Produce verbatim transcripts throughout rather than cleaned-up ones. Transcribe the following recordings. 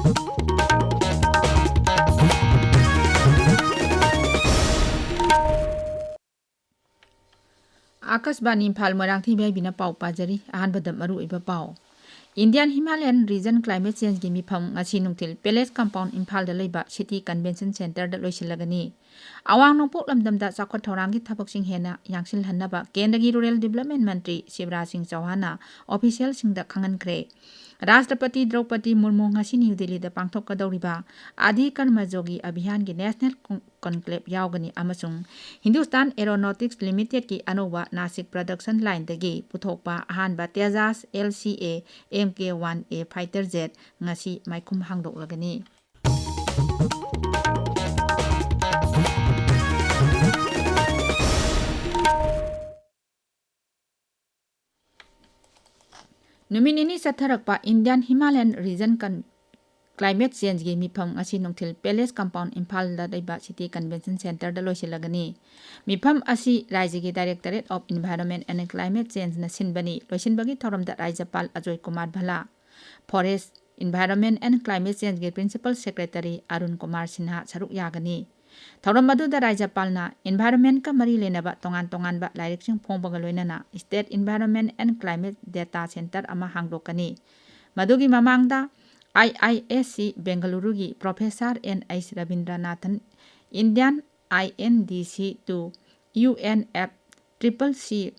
ꯑꯥꯀꯥꯁꯕꯥꯅꯤ ꯏꯝꯐꯥꯜ, ꯃꯣꯏꯔꯥꯡꯊꯦꯝ ꯏꯕꯥꯏꯕꯤꯅ ꯄꯥꯎ ꯄꯥꯖꯔꯤ꯫ ꯑꯍꯥꯟꯕꯗ ꯃꯔꯨꯑꯣꯏꯕ ꯄꯥꯎ꯫ Indian Himalayan Region Climate Changeꯒꯤ ꯃꯤꯐꯝ ꯉꯁꯤ ꯅꯨꯡꯊꯤꯜ Palace Compound ꯏꯝꯐꯥꯜꯗ ꯂꯩꯕ City Convention Centerꯗ ꯂꯣꯏꯁꯤꯜꯂꯒꯅꯤ꯫ ꯑꯋꯥꯡ ꯅꯣꯡꯄꯣꯛ ꯂꯝꯗꯝꯗ ꯆꯥꯎꯈꯠ ꯊꯧꯔꯥꯡꯒꯤ ꯊꯕꯛꯁꯤꯡ ꯍꯦꯟꯅ ꯌꯥꯡꯁꯤꯜꯍꯟꯅꯕ ꯀꯦꯟꯗ꯭ꯔꯒꯤ Rural Development ꯃꯟꯇ꯭ꯔꯤ ꯁꯤꯕꯔꯥꯖ ꯁꯤꯡ ꯆꯧꯍꯥꯟꯅ officialꯁꯤꯡꯗ ꯈꯪꯍꯟꯈ꯭ꯔꯦ꯫ ꯔꯥꯁꯇ꯭ꯔꯄꯇꯤ ꯗ꯭ꯔꯧꯄꯗꯤ ꯃꯨꯔꯃꯨ ꯉꯁꯤ ꯅ꯭ꯌꯨ ꯗꯤꯜꯂꯤꯗ ꯄꯥꯡꯊꯣꯛꯀꯗꯧꯔꯤꯕ ꯑꯥꯗꯤ ꯀꯔꯃ ꯖꯣꯒꯤ ꯑꯚꯤꯌꯥꯟꯒꯤ National Con-, Conclave ꯌꯥꯎꯒꯅꯤ ꯑꯃꯁꯨꯡ Hindustan Aeronautics Limitedꯀꯤ ꯑꯅꯧꯕ ꯅꯥꯁꯤꯛ production lineꯗꯒꯤ ꯄꯨꯊꯣꯛꯄ ꯑꯍꯥꯟꯕ Tejas LCA MK one A fighter jet ꯉꯁꯤ ꯃꯥꯏꯈꯨꯝ ꯍꯥꯡꯗꯣꯛꯂꯒꯅꯤ꯫ ꯅꯨꯃꯤꯠ ꯅꯤꯅꯤ ꯆꯠꯊꯔꯛꯄ Indian Himalayan Region Con-, Climate Changeꯒꯤ ꯃꯤꯐꯝ ꯉꯁꯤ ꯅꯨꯡꯊꯤꯜ Palace Compound ꯏꯝꯐꯥꯜꯗ ꯂꯩꯕ City Convention Centerꯗ ꯂꯣꯏꯁꯤꯜꯂꯒꯅꯤ꯫ ꯃꯤꯐꯝ ꯑꯁꯤ ꯔꯥꯖ꯭ꯌꯒꯤ Directorate of Environment and Climate Changeꯅ ꯁꯤꯟꯕꯅꯤ꯫ ꯂꯣꯏꯁꯤꯟꯕꯒꯤ ꯊꯧꯔꯝꯗ ꯔꯥꯖ꯭ꯌꯄꯥꯜ Ajoy Kumar ꯚꯜꯂꯥ, Forest, Environment and Climate Changeꯒꯤ Principal Secretary Arun Kumar Sinha ꯁꯔꯨꯛ ꯌꯥꯒꯅꯤ꯫ ꯊꯧꯔꯝ ꯑꯗꯨꯗ ꯔꯥꯖ꯭ꯌꯄꯥꯜꯅ environmentꯀ ꯃꯔꯤ ꯂꯩꯅꯕ ꯇꯣꯉꯥꯟ ꯇꯣꯉꯥꯟꯕ ꯂꯥꯏꯔꯤꯛꯁꯤꯡ ꯐꯣꯡꯕꯒ ꯂꯣꯏꯅꯅ State Environment and Climate Data Centre ꯑꯃ ꯍꯥꯡꯗꯣꯛꯀꯅꯤ꯫ ꯃꯗꯨꯒꯤ ꯃꯃꯥꯡꯗ IISc ꯕꯦꯡꯒꯂꯨꯔꯨꯒꯤ Professor N H Rabindranathꯟ Indian INDC to UNFCCC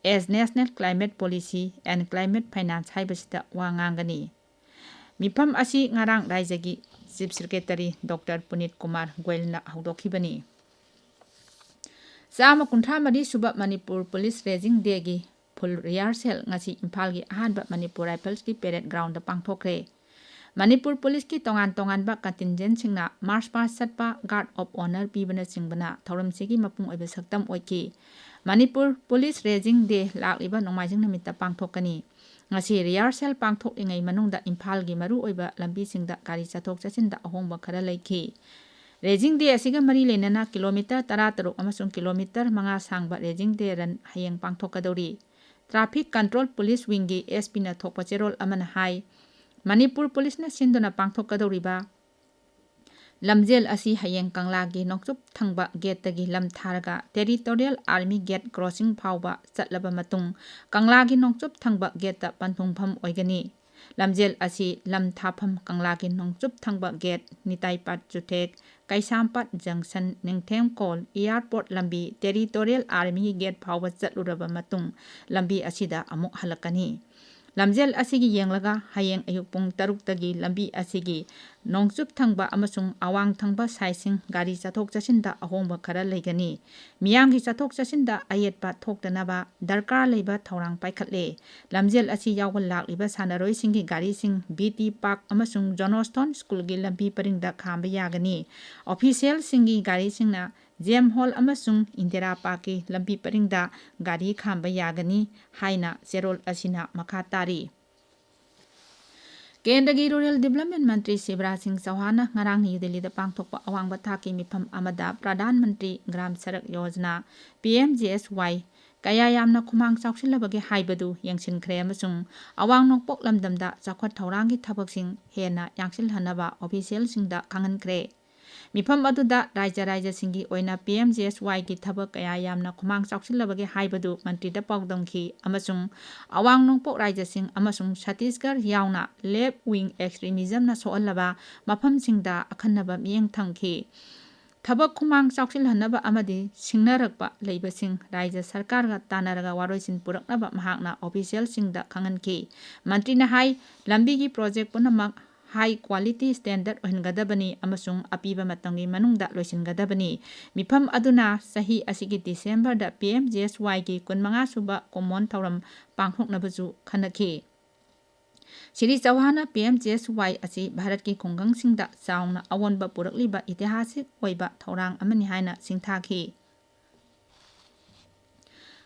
as National Climate Policy and Climate Finance ꯍꯥꯏꯕꯁꯤꯗ ꯋꯥ ꯉꯥꯡꯒꯅꯤ꯫ ꯃꯤꯐꯝ ꯑꯁꯤ ꯉꯔꯥꯡ ꯔꯥꯖ꯭ꯌꯒꯤ Chief Secretary Doctor ꯄꯨꯅꯤꯠ ꯀꯨꯃꯥꯔ ꯒꯣꯌꯜꯅ ꯍꯧꯗꯣꯛꯈꯤꯕꯅꯤ꯫ ꯆꯥꯝꯃ ꯀꯨꯟꯊ꯭ꯔꯥ ꯃꯔꯤ ꯁꯨꯕ Manipur Police Raising Dayꯒꯤ full rehearsal ꯉꯁꯤ ꯏꯝꯐꯥꯜꯒꯤ ꯑꯍꯥꯟꯕ Manipur Riflesꯀꯤ parade groundꯗ ꯄꯥꯡꯊꯣꯛꯈ꯭ꯔꯦ꯫ ꯃꯅꯤꯄꯨꯔ Policeꯀꯤ ꯇꯣꯉꯥꯟ ꯇꯣꯉꯥꯟꯕ contingentꯁꯤꯡꯅ march past ꯆꯠꯄ, guard of honour ꯄꯤꯕꯅꯆꯤꯡꯕꯅ ꯊꯧꯔꯝꯁꯤꯒꯤ ꯃꯄꯨꯡ ꯑꯣꯏꯕ ꯁꯛꯇꯝ ꯑꯣꯏꯈꯤ꯫ ꯃꯅꯤꯄꯨꯔ Police Raising Day ꯂꯥꯛꯂꯤꯕ ꯅꯣꯡꯃꯥꯏꯖꯤꯡ ꯅꯨꯃꯤꯠꯇ ꯄꯥꯡꯊꯣꯛꯀꯅꯤ꯫ ꯉꯁꯤ rehearsal ꯄꯥꯡꯊꯣꯛꯂꯤꯉꯩ ꯃꯅꯨꯡꯗ ꯏꯝꯐꯥꯜꯒꯤ ꯃꯔꯨꯑꯣꯏꯕ ꯂꯝꯕꯤꯁꯤꯡꯗ ꯒꯥꯔꯤ ꯆꯠꯊꯣꯛ ꯆꯠꯁꯤꯟꯗ ꯑꯍꯣꯡꯕ ꯈꯔ ꯂꯩꯈꯤ꯫ Raising Day ꯑꯁꯤꯒ ꯃꯔꯤ ꯂꯩꯅꯅ kilometre ꯇꯔꯥꯇꯔꯨꯛ ꯑꯃꯁꯨꯡ kilometre ꯃꯉꯥ ꯁꯥꯡꯕ Raising Day run ꯍꯌꯦꯡ ꯄꯥꯡꯊꯣꯛꯀꯗꯧꯔꯤ꯫ Traffic Control Police Wingꯒꯤ SPꯅ ꯊꯣꯛꯄ ꯆꯦꯔꯣꯜ ꯑꯃꯅ ꯍꯥꯏ, ꯃꯅꯤꯄꯨꯔ ꯄꯨꯂꯤꯁꯅ ꯁꯤꯟꯗꯨꯅ ꯄꯥꯡꯊꯣꯛꯀꯗꯧꯔꯤꯕ ꯂꯝꯖꯦꯜ ꯑꯁꯤ ꯍꯌꯦꯡ ꯀꯪꯂꯥꯒꯤ ꯅꯣꯡꯆꯨꯞ ꯊꯪꯕ ꯒꯦꯠꯇꯒꯤ ꯂꯝ ꯊꯥꯔꯒ Territorial Army Gate Crossing ꯐꯥꯎꯕ ꯆꯠꯂꯕ ꯃꯇꯨꯡ, ꯀꯪꯂꯥꯒꯤ ꯅꯣꯡꯆꯨꯞ ꯊꯪꯕ ꯒꯦꯠꯇ ꯄꯟꯊꯨꯡꯐꯝ ꯑꯣꯏꯒꯅꯤ꯫ ꯂꯝꯖꯦꯜ ꯑꯁꯤ ꯂꯝ ꯊꯥꯐꯝ ꯀꯪꯂꯥꯒꯤ ꯅꯣꯡꯆꯨꯞ ꯊꯪꯕ ꯒꯦꯠ, ꯅꯤꯇꯥꯏꯄꯥꯠ ꯆꯨꯊꯦꯛ, ꯀꯩꯁꯥꯝꯄꯥꯠ ꯖꯪꯁꯟ, ꯅꯤꯡꯊꯦꯝ ꯀꯣꯜ, ꯑꯦꯌꯥꯔꯄꯣꯔꯠ ꯂꯝꯕꯤ, ꯇꯦꯔꯤꯇꯣꯔꯤꯌꯦꯜ ꯑꯥꯔꯃꯤꯒꯤ ꯒꯦꯠ ꯐꯥꯎꯕ ꯆꯠꯂꯨꯔꯕ ꯃꯇꯨꯡ, ꯂꯝꯕꯤ ꯑꯁꯤꯗ ꯑꯃꯨꯛ ꯍꯜꯂꯛꯀꯅꯤ꯫ ꯂꯝꯖꯦꯜ ꯑꯁꯤꯒꯤ ꯌꯦꯡꯂꯒ ꯍꯌꯦꯡ ꯑꯌꯨꯛ ꯄꯨꯡ ꯇꯔꯨꯛꯇꯒꯤ ꯂꯝꯕꯤ ꯑꯁꯤꯒꯤ ꯅꯣꯡꯆꯨꯞ ꯊꯪꯕ ꯑꯃꯁꯨꯡ ꯑꯋꯥꯡ ꯊꯪꯕ ꯁꯥꯏꯠꯁꯤꯡ ꯒꯥꯔꯤ ꯆꯠꯊꯣꯛ ꯆꯠꯁꯤꯟꯗ ꯑꯍꯣꯡꯕ ꯈꯔ ꯂꯩꯒꯅꯤ꯫ ꯃꯤꯌꯥꯝꯒꯤ ꯆꯠꯊꯣꯛ ꯆꯠꯁꯤꯟꯗ ꯑꯌꯦꯠꯄ ꯊꯣꯛꯇꯅꯕ ꯗꯔꯀꯥꯔ ꯂꯩꯕ ꯊꯧꯔꯥꯡ ꯄꯥꯏꯈꯠꯂꯦ꯫ ꯂꯝꯖꯦꯜ ꯑꯁꯤ ꯌꯥꯎꯕ ꯂꯥꯛꯂꯤꯕ ꯁꯥꯟꯅꯔꯣꯏꯁꯤꯡꯒꯤ ꯒꯥꯔꯤꯁꯤꯡ ꯕꯤ ꯇꯤ ꯄꯥꯔꯛ ꯑꯃꯁꯨꯡ ꯖꯣꯅꯣꯁꯇꯣꯟ ꯁ꯭ꯀꯨꯜꯒꯤ ꯂꯝꯕꯤ ꯄꯔꯤꯡꯗ ꯈꯥꯝꯕ ꯌꯥꯒꯅꯤ꯫ ꯑꯣꯐꯤꯁꯤꯌꯦꯜꯁꯤꯡꯒꯤ ꯒꯥꯔꯤꯁꯤꯡꯅ ꯖꯦꯝ ꯍꯣꯜ ꯑꯃꯁꯨꯡ ꯏꯟꯗꯤꯔꯥ ꯄꯥꯔꯛꯀꯤ ꯂꯝꯕꯤ ꯄꯔꯤꯡꯗ ꯒꯥꯔꯤ ꯈꯥꯝꯕ ꯌꯥꯒꯅꯤ ꯍꯥꯏꯅ ꯆꯦꯔꯣꯜ ꯑꯁꯤꯅ ꯃꯈꯥ ꯇꯥꯔꯤ꯫ ꯀꯦꯟꯗ꯭ꯔꯒꯤ ꯔꯨꯔꯦꯜ ꯗꯤꯕ꯭ꯂꯞꯃꯦꯟ ꯃꯟꯇ꯭ꯔꯤ ꯁꯤꯕꯔꯥꯖ ꯁꯤꯡ ꯆꯧꯍꯥꯟꯅ ꯉꯔꯥꯡ ꯅ꯭ꯌꯨ ꯗꯤꯜꯂꯤꯗ ꯄꯥꯡꯊꯣꯛꯄ ꯑꯋꯥꯡꯕ ꯊꯥꯛꯀꯤ ꯃꯤꯐꯝ ꯑꯃꯗ Pradhan Mantri Gram Sadak Yojana, P M G S Y, ꯀꯌꯥ ꯌꯥꯝꯅ ꯈꯨꯃꯥꯡ ꯆꯥꯎꯁꯤꯜꯂꯕꯒꯦ ꯍꯥꯏꯕꯗꯨ ꯌꯦꯡꯁꯤꯟꯈ꯭ꯔꯦ ꯑꯃꯁꯨꯡ ꯑꯋꯥꯡ ꯅꯣꯡꯄꯣꯛ ꯂꯝꯗꯝꯗ ꯆꯥꯎꯈꯠ ꯊꯧꯔꯥꯡꯒꯤ ꯊꯕꯛꯁꯤꯡ ꯍꯦꯟꯅ ꯌꯥꯡꯁꯤꯜꯍꯟꯅꯕ ꯑꯣꯐꯤꯁꯤꯌꯦꯜꯁꯤꯡꯗ ꯈꯪꯍꯟꯈ꯭ꯔꯦ꯫ ꯃꯤꯐꯝ ꯑꯗꯨꯗ ꯔꯥꯏꯖ꯭ꯌ ꯔꯥꯏꯖ꯭ꯌꯁꯤꯡꯒꯤ ꯑꯣꯏꯅ ꯄꯤ ꯑꯦꯝ ꯖꯤ ꯑꯦꯁ ꯋꯥꯏꯒꯤ ꯊꯕꯛ ꯀꯌꯥ ꯌꯥꯝꯅ ꯈꯨꯃꯥꯡ ꯆꯥꯎꯁꯤꯜꯂꯕꯒꯦ ꯍꯥꯏꯕꯗꯨ ꯃꯟꯇ꯭ꯔꯤꯗ ꯄꯥꯎꯗꯝꯈꯤ ꯑꯃꯁꯨꯡ ꯑꯋꯥꯡ ꯅꯣꯡꯄꯣꯛ ꯔꯥꯏꯖ꯭ꯌꯁꯤꯡ ꯑꯃꯁꯨꯡ ꯁꯠꯇꯤꯁꯒꯔ ꯌꯥꯎꯅ left wing extremismꯅ ꯁꯣꯛꯍꯜꯂꯕ ꯃꯐꯝꯁꯤꯡꯗ ꯑꯈꯟꯅꯕ ꯃꯤꯠꯌꯦꯡ ꯊꯝꯈꯤ꯫ ꯊꯕꯛ ꯈꯨꯃꯥꯡ ꯆꯥꯎꯁꯤꯜꯍꯟꯅꯕ ꯑꯃꯗꯤ ꯁꯤꯡꯅꯔꯛꯄ ꯂꯩꯕꯁꯤꯡ ꯔꯥꯏꯖ꯭ꯌ ꯁꯔꯀꯥꯔꯒ ꯇꯥꯟꯅꯔꯒ ꯋꯥꯔꯣꯏꯁꯤꯟ ꯄꯨꯔꯛꯅꯕ ꯃꯍꯥꯛꯅ ꯑꯣꯐꯤꯁꯤꯌꯦꯜꯁꯤꯡꯗ ꯈꯪꯍꯟꯈꯤ꯫ ꯃꯟꯇ꯭ꯔꯤꯅ ꯍꯥꯏ, ꯂꯝꯕꯤꯒꯤ ꯄ꯭ꯔꯣꯖꯦꯛ ꯄꯨꯝꯅꯃꯛ high quality standard ꯑꯣꯏꯍꯟꯒꯗꯕꯅꯤ ꯑꯃꯁꯨꯡ ꯑꯄꯤꯕ ꯃꯇꯝꯒꯤ ꯃꯅꯨꯡꯗ ꯂꯣꯏꯁꯤꯟꯒꯗꯕꯅꯤ꯫ ꯃꯤꯐꯝ ꯑꯗꯨꯅ ꯆꯍꯤ ꯑꯁꯤꯒꯤ ꯗꯤꯁꯦꯝꯕꯔꯗ ꯄꯤ ꯑꯦꯝ ꯖꯤ ꯑꯦꯁ ꯋꯥꯏꯒꯤ ꯀꯨꯟꯃꯉꯥ ꯁꯨꯕ ꯀꯨꯝꯑꯣꯟ ꯊꯧꯔꯝ ꯄꯥꯡꯊꯣꯛꯅꯕꯁꯨ ꯈꯟꯅꯈꯤ꯫ ꯁ꯭ꯔꯤ ꯆꯧꯍꯥꯟꯅ ꯄꯤ ꯑꯦꯝ ꯖꯤ ꯑꯦꯁ ꯋꯥꯏ ꯑꯁꯤ ꯚꯥꯔꯠꯀꯤ ꯈꯨꯡꯒꯪꯁꯤꯡꯗ ꯆꯥꯎꯅ ꯑꯑꯣꯟꯕ ꯄꯨꯔꯛꯂꯤꯕ ꯏꯇꯤꯍꯥꯁꯤꯛ ꯑꯣꯏꯕ ꯊꯧꯔꯥꯡ ꯑꯃꯅꯤ ꯍꯥꯏꯅ ꯁꯤꯡꯊꯥꯈꯤ꯫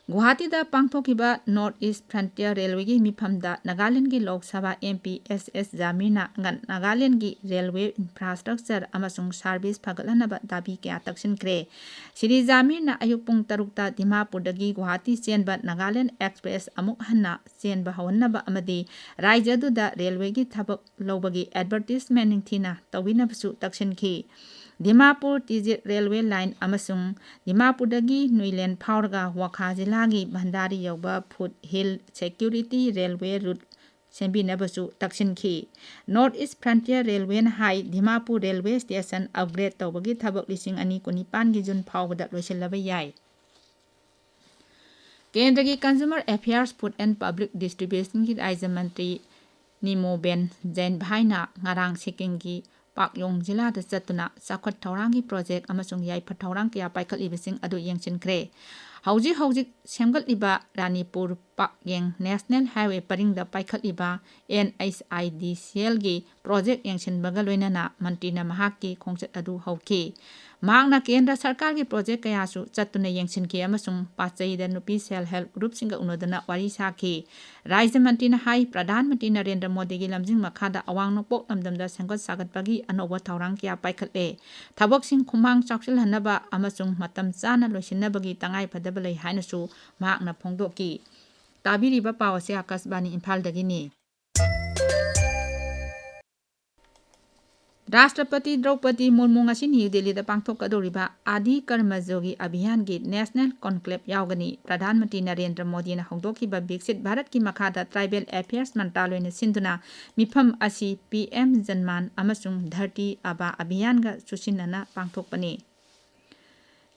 ꯒꯨꯋꯥꯍꯥꯇꯤꯗ ꯄꯥꯡꯊꯣꯛꯈꯤꯕ North East Frontier Railwayꯒꯤ ꯃꯤꯐꯝꯗ ꯅꯥꯒꯥꯂꯦꯟꯗꯒꯤ Lok Sabha MP S S ꯖꯥꯃꯤꯔꯅ ꯉ-, ꯅꯥꯒꯥꯂꯦꯟꯗꯒꯤ railway infrastructure ꯑꯃꯁꯨꯡ service ꯐꯒꯠꯍꯟꯅꯕ ꯗꯥꯕꯤ ꯀꯌꯥ ꯇꯛꯁꯤꯟꯈ꯭ꯔꯦ꯫ ꯁ꯭ꯔꯤ ꯖꯥꯃꯤꯔꯅ ꯑꯌꯨꯛ ꯄꯨꯡ ꯇꯔꯨꯛꯇ ꯗꯤꯃꯥꯄꯨꯔꯗꯒꯤ ꯒꯨꯋꯥꯍꯥꯇꯤ ꯆꯦꯟꯕ ꯅꯥꯒꯥꯂꯦꯟ Express ꯑꯃꯨꯛ ꯍꯟꯅ ꯆꯦꯟꯕ ꯍꯧꯍꯟꯅꯕ ꯑꯃꯗꯤ ꯔꯥꯖ꯭ꯌ ꯑꯗꯨꯗ railwayꯒꯤ ꯊꯕꯛ ꯂꯧꯕꯒꯤ advertisement ꯅꯤꯡꯊꯤꯅ ꯇꯧꯕꯤꯅꯕꯁꯨ ꯇꯛꯁꯤꯟꯈꯤ꯫ ꯗꯤꯃꯥꯄꯨꯔ ꯇꯤꯖꯤꯠ railway line ꯑꯃꯁꯨꯡ ꯗꯤꯃꯥꯄꯨꯔꯗꯒꯤ ꯅꯨꯏꯂꯦꯟ ꯐꯥꯎꯔꯒ ꯋꯥꯈꯥ ꯖꯤꯂꯥꯒꯤ ꯚꯟꯗꯥꯔꯤ ꯌꯧꯕ foothill security railway route ꯁꯦꯝꯕꯤꯅꯕꯁꯨ ꯇꯛꯁꯤꯟꯈꯤ꯫ North East Frontier Railwayꯅ ꯍꯥꯏ, ꯗꯤꯃꯥꯄꯨꯔ railway station upgrade ꯇꯧꯕꯒꯤ ꯊꯕꯛ ꯂꯤꯁꯤꯡ ꯑꯅꯤ ꯀꯨꯟꯅꯤꯄꯥꯟꯒꯤ ꯖꯨꯟ ꯐꯥꯎꯕꯗ ꯂꯣꯏꯁꯤꯜꯂꯕ ꯌꯥꯏ꯫ ꯀꯦꯟꯗ꯭ꯔꯒꯤ Consumer Affairs, Food and Public Distributionꯒꯤ ꯔꯥꯖ꯭ꯌ ꯃꯟꯇ꯭ꯔꯤ ꯅꯤꯃꯣꯕꯦꯟ ꯖꯦꯟꯚꯥꯏꯅ ꯉꯔꯥꯡ ꯁꯤꯛꯀꯤꯝꯒꯤ ꯄꯥꯛꯌꯣꯡ ꯖꯤꯂꯥꯗ ꯆꯠꯇꯨꯅ ꯆꯥꯎꯈꯠ ꯊꯧꯔꯥꯡꯒꯤ project ꯑꯃꯁꯨꯡ ꯌꯥꯏꯐ ꯊꯧꯔꯥꯡ ꯀꯌꯥ ꯄꯥꯏꯈꯠꯂꯤꯕꯁꯤꯡ ꯑꯗꯨ ꯌꯦꯡꯁꯤꯟꯈ꯭ꯔꯦ꯫ ꯍꯧꯖꯤꯛ ꯍꯧꯖꯤꯛ ꯁꯦꯝꯒꯠꯂꯤꯕ ꯔꯥꯅꯤꯄꯨꯔ ꯄꯥꯛꯌꯦꯡ National Highway ꯄꯔꯤꯡꯗ ꯄꯥꯏꯈꯠꯂꯤꯕ NHIDCLꯒꯤ project ꯌꯦꯡꯁꯤꯟꯕꯒ ꯂꯣꯏꯅꯅ ꯃꯟꯇ꯭ꯔꯤꯅ ꯃꯍꯥꯛꯀꯤ ꯈꯣꯡꯆꯠ ꯑꯗꯨ ꯍꯧꯈꯤ꯫ ꯃꯍꯥꯛꯅ ꯀꯦꯟꯗ꯭ꯔ ꯁꯔꯀꯥꯔꯒꯤ project ꯀꯌꯥꯁꯨ ꯆꯠꯇꯨꯅ ꯌꯦꯡꯁꯤꯟꯈꯤ ꯑꯃꯁꯨꯡ ꯄꯥꯠꯆꯩꯗ ꯅꯨꯄꯤ self help groupꯁꯤꯡꯒ ꯎꯅꯗꯨꯅ ꯋꯥꯔꯤ ꯁꯥꯈꯤ꯫ ꯔꯥꯖ꯭ꯌ ꯃꯟꯇ꯭ꯔꯤꯅ ꯍꯥꯏ, ꯄ꯭ꯔꯙꯥꯟ ꯃꯟꯇ꯭ꯔꯤ ꯅꯔꯦꯟꯗ꯭ꯔ ꯃꯣꯗꯤꯒꯤ ꯂꯝꯖꯤꯡ ꯃꯈꯥꯗ ꯑꯋꯥꯡ ꯅꯣꯡꯄꯣꯛ ꯂꯝꯗꯝꯗ ꯁꯦꯝꯒꯠ ꯁꯥꯒꯠꯄꯒꯤ ꯑꯅꯧꯕ ꯊꯧꯔꯥꯡ ꯀꯌꯥ ꯄꯥꯏꯈꯠꯂꯦ꯫ ꯊꯕꯛꯁꯤꯡ ꯈꯨꯃꯥꯡ ꯆꯥꯎꯁꯤꯜꯍꯟꯅꯕ ꯑꯃꯁꯨꯡ ꯃꯇꯝ ꯆꯥꯅ ꯂꯣꯏꯁꯤꯟꯅꯕꯒꯤ ꯇꯉꯥꯏꯐꯗꯕ ꯂꯩ ꯍꯥꯏꯅꯁꯨ ꯃꯍꯥꯛꯅ ꯐꯣꯡꯗꯣꯛꯈꯤ꯫ ꯇꯥꯕꯤꯔꯤꯕ ꯄꯥꯎ ꯑꯁꯤ ꯑꯥꯀꯥꯁꯕꯥꯅꯤ ꯏꯝꯐꯥꯜꯗꯒꯤꯅꯤ꯫ ꯔꯥꯁꯇ꯭ꯔꯄꯇꯤ ꯗ꯭ꯔꯧꯄꯗꯤ ꯃꯨꯔꯃꯨ ꯉꯁꯤ ꯅ꯭ꯌꯨ ꯗꯦꯜꯂꯤꯗ ꯄꯥꯡꯊꯣꯛꯀꯗꯧꯔꯤꯕ ꯑꯥꯗꯤ ꯀꯔꯃꯖꯣꯒꯤ ꯑꯚꯤꯌꯥꯟꯒꯤ National Conclave ꯌꯥꯎꯒꯅꯤ꯫ ꯄ꯭ꯔꯙꯥꯟ ꯃꯟꯇ꯭ꯔꯤ ꯅꯔꯦꯟꯗ꯭ꯔ ꯃꯣꯗꯤꯅ ꯍꯧꯗꯣꯛꯈꯤꯕ ꯕꯤꯛꯁꯤꯠ ꯚꯥꯔꯠꯀꯤ ꯃꯈꯥꯗ Tribal Affairs ꯃꯟꯇ꯭ꯔꯥꯂꯣꯏꯅ ꯁꯤꯟꯗꯨꯅ ꯃꯤꯐꯝ ꯑꯁꯤ PM ꯖꯟꯃꯥꯟ ꯑꯃꯁꯨꯡ ꯙꯔꯇꯤ ꯑꯥꯕꯥ ꯑꯚꯤꯌꯥꯟꯒ ꯆꯨꯁꯤꯟꯅꯅ ꯄꯥꯡꯊꯣꯛꯄꯅꯤ꯫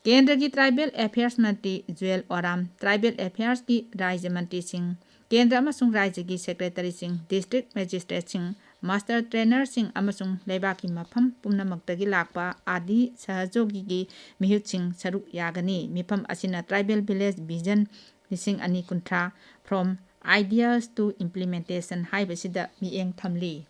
ꯀꯦꯟꯗ꯭ꯔꯒꯤ Tribal Affairs ꯃꯟꯇ꯭ꯔꯤ ꯖꯨꯑꯦꯜ ꯑꯣꯔꯥꯝ, Tribal Affairsꯀꯤ ꯔꯥꯖ꯭ꯌ ꯃꯟꯇ꯭ꯔꯤꯁꯤꯡ, ꯀꯦꯟꯗ꯭ꯔ ꯑꯃꯁꯨꯡ ꯔꯥꯖ꯭ꯌꯒꯤ Secretaryꯁꯤꯡ, District Magistrateꯁꯤꯡ, Master Trainerꯁꯤꯡ ꯑꯃꯁꯨꯡ ꯂꯩꯕꯥꯛꯀꯤ ꯃꯐꯝ ꯄꯨꯝꯅꯃꯛꯇꯒꯤ ꯂꯥꯛꯄ ꯑꯥꯗꯤ ꯁꯍꯖꯣꯒꯤꯒꯤ ꯃꯤꯍꯨꯠꯁꯤꯡ ꯁꯔꯨꯛ ꯌꯥꯒꯅꯤ꯫ ꯃꯤꯐꯝ ꯑꯁꯤꯅ Tribal Village Vision ꯂꯤꯁꯤꯡ ꯑꯅꯤ ꯀꯨꯟꯊ꯭ꯔꯥ, From Ideas to Implementation ꯍꯥꯏꯕꯁꯤꯗ ꯃꯤꯠꯌꯦꯡ ꯊꯝꯂꯤ꯫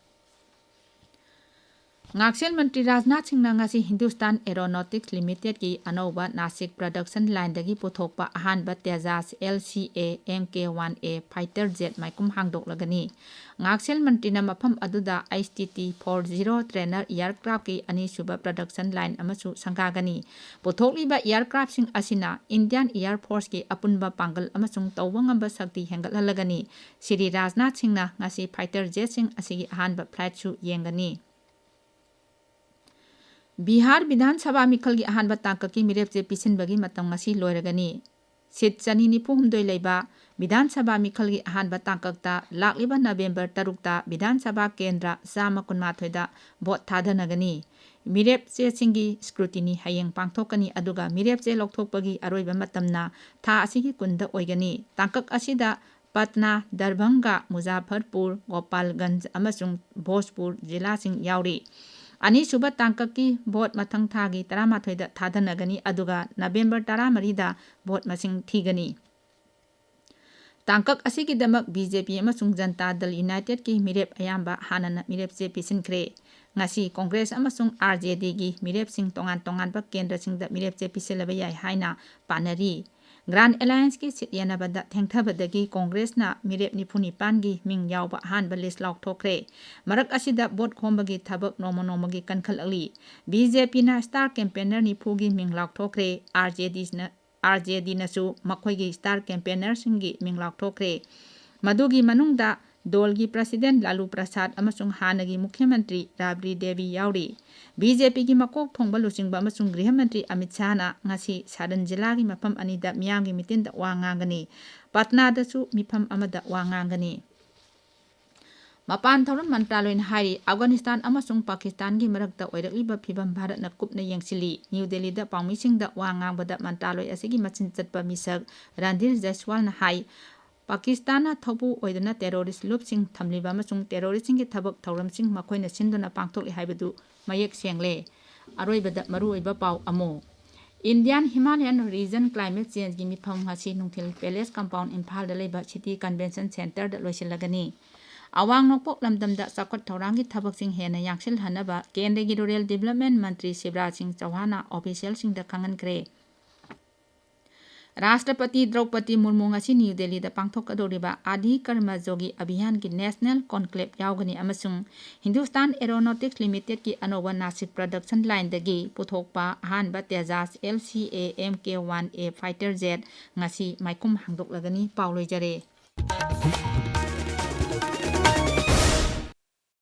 ꯉꯥꯛꯁꯦꯜ ꯃꯟꯇ꯭ꯔꯤ ꯔꯥꯖꯅꯥꯊ ꯁꯤꯡꯅ ꯉꯁꯤ ꯍꯤꯟꯗꯨꯁꯇꯥꯟ ꯑꯦꯔꯣꯅꯣꯇꯤꯛꯁ ꯂꯤꯃꯤꯇꯦꯗꯀꯤ ꯑꯅꯧꯕ ꯅꯥꯁꯤꯛ ꯄ꯭ꯔꯗꯛꯁꯟ ꯂꯥꯏꯟꯗꯒꯤ ꯄꯨꯊꯣꯛꯄ ꯑꯍꯥꯟꯕ Tejas L C A M K one A fighter jet ꯃꯥꯏꯀꯨꯝ ꯍꯥꯡꯗꯣꯛꯂꯒꯅꯤ꯫ ꯉꯥꯛꯁꯦꯜ ꯃꯟꯇ꯭ꯔꯤꯅ ꯃꯐꯝ ꯑꯗꯨꯗ H T T four zero trainer ꯑꯦꯌꯔꯀ꯭ꯔꯥꯐꯀꯤ ꯑꯅꯤꯁꯨꯕ ꯄ꯭ꯔꯗꯛꯁꯟ ꯂꯥꯏꯟ ꯑꯃꯁꯨ ꯁꯪꯒꯥꯒꯅꯤ꯫ ꯄꯨꯊꯣꯛꯂꯤꯕ ꯑꯦꯌꯔꯀ꯭ꯔꯥꯐꯁꯤꯡ ꯑꯁꯤꯅ ꯏꯟꯗꯤꯌꯥꯟ ꯑꯦꯌꯔ ꯐꯣꯔꯁꯀꯤ ꯑꯄꯨꯟꯕ ꯄꯥꯡꯒꯜ ꯑꯃꯁꯨꯡ ꯇꯧꯕ ꯉꯝꯕ ꯁꯛꯇꯤ ꯍꯦꯟꯒꯠꯍꯜꯂꯒꯅꯤ꯫ ꯁ꯭ꯔꯤ ꯔꯥꯖꯅꯥꯊ ꯁꯤꯡꯅ ꯉꯁꯤ ꯐꯥꯏꯇꯔ ꯖꯦꯠꯁꯤꯡ ꯑꯁꯤꯒꯤ ꯑꯍꯥꯟꯕ ꯐ꯭ꯂꯥꯏꯠꯁꯨ ꯌꯦꯡꯒꯅꯤ꯫ ꯕꯤꯍꯥꯔ ꯕꯤꯙꯥꯟ ꯁꯚꯥ ꯃꯤꯈꯜꯒꯤ ꯑꯍꯥꯟꯕ ꯇꯥꯡꯀꯛꯀꯤ ꯃꯤꯔꯦꯞ ꯆꯦ ꯄꯤꯁꯤꯟꯕꯒꯤ ꯃꯇꯝ ꯉꯁꯤ ꯂꯣꯏꯔꯒꯅꯤ꯫ ꯁꯤꯠ ꯆꯅꯤ ꯅꯤꯐꯨ ꯍꯨꯝꯗꯣꯏ ꯂꯩꯕ ꯕꯤꯙꯥꯟ ꯁꯚꯥ ꯃꯤꯈꯜꯒꯤ ꯑꯍꯥꯟꯕ ꯇꯥꯡꯀꯛꯇ ꯂꯥꯛꯂꯤꯕ ꯅꯕꯦꯝꯕꯔ ꯇꯔꯨꯛꯇ ꯕꯤꯙꯥꯟ ꯁꯚꯥ ꯀꯦꯟꯗ꯭ꯔ ꯆꯥꯝꯃ ꯀꯨꯟꯃꯥꯊꯣꯏꯗ ꯚꯣꯠ ꯊꯥꯗꯅꯒꯅꯤ꯫ ꯃꯤꯔꯦꯞ ꯆꯦꯁꯤꯡꯒꯤ ꯁ꯭ꯀ꯭ꯔꯨꯇꯤꯅꯤ ꯍꯌꯦꯡ ꯄꯥꯡꯊꯣꯛꯀꯅꯤ, ꯑꯗꯨꯒ ꯃꯤꯔꯦꯞ ꯆꯦ ꯂꯧꯊꯣꯛꯄꯒꯤ ꯑꯔꯣꯏꯕ ꯃꯇꯝꯅ ꯊꯥ ꯑꯁꯤꯒꯤ ꯀꯨꯟꯗ ꯑꯣꯏꯒꯅꯤ꯫ ꯇꯥꯡꯀꯛ ꯑꯁꯤꯗ ꯄꯠꯅꯥ, ꯗꯔꯚꯪꯒꯥ, ꯃꯨꯖꯥꯐꯔꯄꯨꯔ, ꯒꯣꯄꯥꯜꯒꯟꯖ ꯑꯃꯁꯨꯡ ꯚꯣꯖꯄꯨꯔ ꯖꯤꯂꯥꯁꯤꯡ ꯌꯥꯎꯔꯤ꯫ ꯑꯅꯤꯁꯨꯕ ꯇꯥꯡꯀꯛꯀꯤ ꯚꯣꯠ ꯃꯊꯪ ꯊꯥꯒꯤ ꯇꯔꯥꯃꯥꯊꯣꯏꯗ ꯊꯥꯗꯅꯒꯅꯤ, ꯑꯗꯨꯒ ꯅꯕꯦꯝꯕꯔ ꯇꯔꯥꯃꯔꯤꯗ ꯚꯣꯠ ꯃꯁꯤꯡ ꯊꯤꯒꯅꯤ꯫ ꯇꯥꯡꯀꯛ ꯑꯁꯤꯒꯤꯗꯃꯛ ꯕꯤ ꯖꯦ ꯄꯤ ꯑꯃꯁꯨꯡ ꯖꯟꯇꯥ ꯗꯜ ꯌꯨꯅꯥꯏꯇꯦꯗꯀꯤ ꯃꯤꯔꯦꯞ ꯑꯌꯥꯝꯕ ꯍꯥꯟꯅꯅ ꯃꯤꯔꯦꯞ ꯆꯦ ꯄꯤꯁꯤꯟꯈ꯭ꯔꯦ꯫ ꯉꯁꯤ ꯀꯣꯡꯒ꯭ꯔꯦꯁ ꯑꯃꯁꯨꯡ ꯑꯥꯔ ꯖꯦ ꯗꯤꯒꯤ ꯃꯤꯔꯦꯞꯁꯤꯡ ꯇꯣꯉꯥꯟ ꯇꯣꯉꯥꯟꯕ ꯀꯦꯟꯗ꯭ꯔꯁꯤꯡꯗ ꯃꯤꯔꯦꯞ ꯆꯦ ꯄꯤꯁꯤꯜꯂꯕ ꯌꯥꯏ ꯍꯥꯏꯅ ꯄꯥꯅꯔꯤ꯫ ꯒ꯭ꯔꯥꯟ ꯑꯦꯂꯥꯌꯟꯁꯀꯤ ꯁꯤꯠ ꯌꯦꯟꯅꯕꯗ ꯊꯦꯡꯊꯕꯗꯒꯤ ꯀꯣꯡꯒ꯭ꯔꯦꯁꯅ ꯃꯤꯔꯦꯞ ꯅꯤꯐꯨ ꯅꯤꯄꯥꯟꯒꯤ ꯃꯤꯡ ꯌꯥꯎꯕ ꯑꯍꯥꯟꯕ ꯂꯤꯁ ꯂꯥꯎꯊꯣꯛꯈ꯭ꯔꯦ꯫ ꯃꯔꯛ ꯑꯁꯤꯗ ꯚꯣꯠ ꯈꯣꯝꯕꯒꯤ ꯊꯕꯛ ꯅꯣꯡꯃ ꯅꯣꯡꯃꯒꯤ ꯀꯟꯈꯠꯂꯛꯂꯤ꯫ ꯕꯤ ꯖꯦ ꯄꯤꯅ ꯁ꯭ꯇꯥꯔ ꯀꯦꯝꯄꯦꯟꯅꯔ ꯅꯤꯐꯨꯒꯤ ꯃꯤꯡ ꯂꯥꯎꯊꯣꯛꯈ꯭ꯔꯦ꯫ ꯑꯥꯔ ꯖꯦ ꯗꯤꯅ, ꯑꯥꯔ ꯖꯦ ꯗꯤꯅꯁꯨ ꯃꯈꯣꯏꯒꯤ ꯁ꯭ꯇꯥꯔ ꯀꯦꯝꯄꯦꯟꯅꯔꯁꯤꯡꯒꯤ ꯃꯤꯡ ꯂꯥꯎꯊꯣꯛꯈ꯭ꯔꯦ꯫ ꯃꯗꯨꯒꯤ ꯃꯅꯨꯡꯗ ꯗꯣꯜꯒꯤ ꯄ꯭ꯔꯁꯤꯗꯦꯟ ꯂꯥꯂꯨ ꯄ꯭ꯔꯁꯥꯗ ꯑꯃꯁꯨꯡ ꯍꯥꯟꯅꯒꯤ ꯃꯨꯈ꯭ꯌ ꯃꯟꯇ꯭ꯔꯤ ꯔꯥꯕ꯭ꯔꯤ ꯗꯦꯕꯤ ꯌꯥꯎꯔꯤ꯫ ꯕꯤ ꯖꯦ ꯄꯤꯒꯤ ꯃꯀꯣꯛ ꯊꯣꯡꯕ ꯂꯨꯆꯤꯡꯕ ꯑꯃꯁꯨꯡ ꯒ꯭ꯔꯤꯍ ꯃꯟꯇ꯭ꯔꯤ ꯑꯃꯤꯠ ꯁꯥꯍꯅ ꯉꯁꯤ ꯁꯥꯗꯟ ꯖꯤꯂꯥꯒꯤ ꯃꯐꯝ ꯑꯅꯤꯗ ꯃꯤꯌꯥꯝꯒꯤ ꯃꯤꯇꯤꯟꯗ ꯋꯥ ꯉꯥꯡꯒꯅꯤ꯫ ꯄꯠꯅꯥꯗꯁꯨ ꯃꯤꯐꯝ ꯑꯃꯗ ꯋꯥ ꯉꯥꯡꯒꯅꯤ꯫ ꯃꯄꯥꯟ ꯊꯧꯔꯝ ꯃꯟꯇ꯭ꯔꯥꯂꯣꯏꯅ ꯍꯥꯏꯔꯤ, ꯑꯐꯒꯥꯅꯤꯁꯇꯥꯟ ꯑꯃꯁꯨꯡ ꯄꯥꯀꯤꯁꯇꯥꯟꯒꯤ ꯃꯔꯛꯇ ꯑꯣꯏꯔꯛꯂꯤꯕ ꯐꯤꯚꯝ ꯚꯥꯔꯠꯅ ꯀꯨꯞꯅ ꯌꯦꯡꯁꯤꯜꯂꯤ꯫ ꯅ꯭ꯌꯨ ꯗꯦꯜꯂꯤꯗ ꯄꯥꯎꯃꯤꯁꯤꯡꯗ ꯋꯥ ꯉꯥꯡꯕꯗ ꯃꯟꯇ꯭ꯔꯥꯂꯣꯏ ꯑꯁꯤꯒꯤ ꯃꯆꯤꯟ ꯆꯠꯄ ꯃꯤꯁꯛ ꯔꯟꯙꯤꯔ ꯖꯩꯁꯋꯥꯜꯅ ꯍꯥꯏ, ꯄꯥꯀꯤꯁꯇꯥꯟꯅ ꯊꯧꯕꯨ ꯑꯣꯏꯗꯨꯅ ꯇꯦꯔꯣꯔꯤꯁ ꯂꯨꯞꯁꯤꯡ ꯊꯝꯂꯤꯕ ꯑꯃꯁꯨꯡ ꯇꯦꯔꯣꯔꯤꯁꯁꯤꯡꯒꯤ ꯊꯕꯛ ꯊꯧꯔꯝꯁꯤꯡ ꯃꯈꯣꯏꯅ ꯁꯤꯟꯗꯨꯅ ꯄꯥꯡꯊꯣꯛꯂꯤ ꯍꯥꯏꯕꯗꯨ ꯃꯌꯦꯛ ꯁꯦꯡꯂꯦ꯫ ꯑꯔꯣꯏꯕꯗ ꯃꯔꯨꯑꯣꯏꯕ ꯄꯥꯎ ꯑꯃꯨ꯫ Indian Himalayan Region Climate Changeꯒꯤ ꯃꯤꯐꯝ ꯉꯁꯤ ꯅꯨꯡꯊꯤꯜ ꯄꯦꯂꯦꯁ ꯀꯝꯄꯥꯎꯟ ꯏꯝꯐꯥꯜꯗ ꯂꯩꯕ ꯁꯤꯇꯤ ꯀꯟꯚꯦꯟꯁꯟ ꯁꯦꯟꯇꯔꯗ ꯂꯣꯏꯁꯤꯜꯂꯒꯅꯤ꯫ ꯑꯋꯥꯡ ꯅꯣꯡꯄꯣꯛ ꯂꯝꯗꯝꯗ ꯆꯥꯎꯈꯠ ꯊꯧꯔꯥꯡꯒꯤ ꯊꯕꯛꯁꯤꯡ ꯍꯦꯟꯅ ꯌꯥꯡꯁꯤꯜꯍꯟꯅꯕ ꯀꯦꯟꯗ꯭ꯔꯒꯤ Rural Development ꯃꯟꯇ꯭ꯔꯤ ꯁꯤꯕꯔꯥꯖ ꯁꯤꯡ ꯆꯧꯍꯥꯟꯅ officialꯁꯤꯡꯗ ꯈꯪꯍꯟꯈ꯭ꯔꯦ꯫ ꯔꯥꯁꯇ꯭ꯔꯄꯇꯤ ꯗ꯭ꯔꯧꯄꯗꯤ ꯃꯨꯔꯃꯨ ꯉꯁꯤ ꯅ꯭ꯌꯨ ꯗꯦꯜꯂꯤꯗ ꯄꯥꯡꯊꯣꯛꯀꯗꯧꯔꯤꯕ ꯑꯥꯗꯤ ꯀꯔꯃ ꯖꯣꯒꯤ ꯑꯚꯤꯌꯥꯟꯒꯤ National Conclave ꯌꯥꯎꯒꯅꯤ ꯑꯃꯁꯨꯡ Hindustan Aeronautics Limitedꯀꯤ ꯑꯅꯧꯕ Nashik Production Lineꯗꯒꯤ ꯄꯨꯊꯣꯛꯄ ꯑꯍꯥꯟꯕ Tejas LCA MK one A fighter jet ꯉꯁꯤ ꯃꯥꯏꯈꯨꯝ ꯍꯥꯡꯗꯣꯛꯂꯒꯅꯤ꯫ ꯄꯥꯎ ꯂꯣꯏꯖꯔꯦ꯫